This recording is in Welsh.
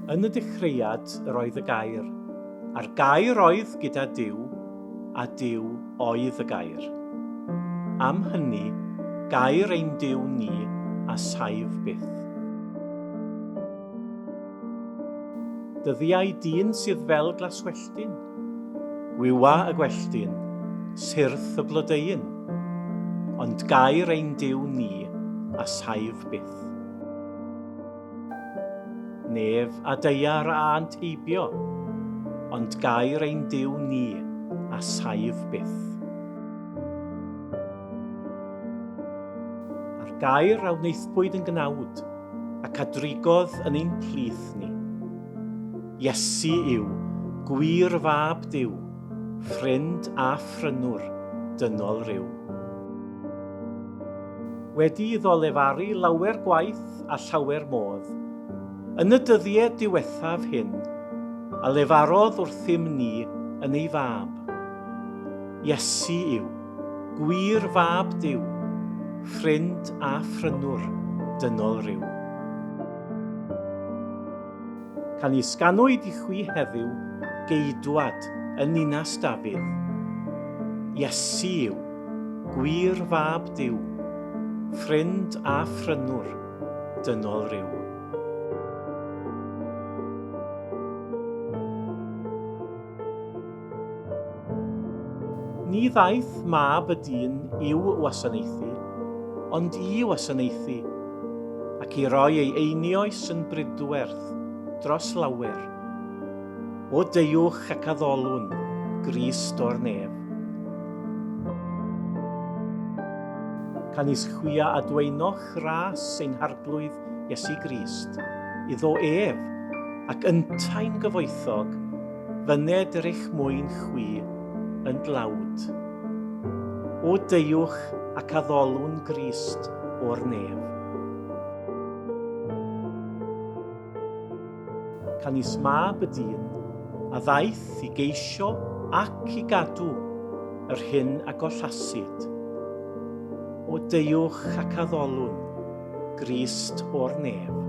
Yn y dechreuad yr oedd y Gair, a'r Gair oedd gyda Duw, a Duw oedd y Gair. Am hynny, gair ein Duw ni a saif byth. Dyddiau dyn sydd fel glaswelltyn, gwywa y gwelltyn, syrth y blodeuyn, ond gair ein Duw ni a saif byth. Nef a daear a ânt heibio, ond gair ein Duw ni a saif byth. A'r gair a wnaethpwyd yn gnawd, ac a drigodd yn ein plith ni. Iesu yw gwir Fab Duw, ffrind a phrynwr dynol ryw. Wedi iddo lefaru lawer gwaith a llawer modd, yn y dyddie diwethaf hyn, a lefarodd wrthym ni yn ei Fab. Iesu yw, gwir Fab Duw, ffrind a phrynwr dynol ryw. Canys ganwyd i chwi heddiw Geidwad yn ninas Dafydd. Iesu yw, gwir Fab Duw, ffrind a phrynwr dynol ryw. Ni ddaeth Mab y Dyn i'w wasanaethu, ond i wasanaethu, ac i roi ei einioes yn bridwerth dros lawer. O deuwch ac addolwn Grist o'r nef. Canys chwi a adwaenoch ras ein Harglwydd Iesu Grist, iddo ef, ac yntau'n gyfoethog, Fyned er eich mwyn chwi yn dlawd. O deuwch ac addolwn Grist o'r nef. Canys Mab y dyn a ddaeth i geisio ac i gadw yr hyn a gollasid. O deuwch ac addolwn Grist o'r nef.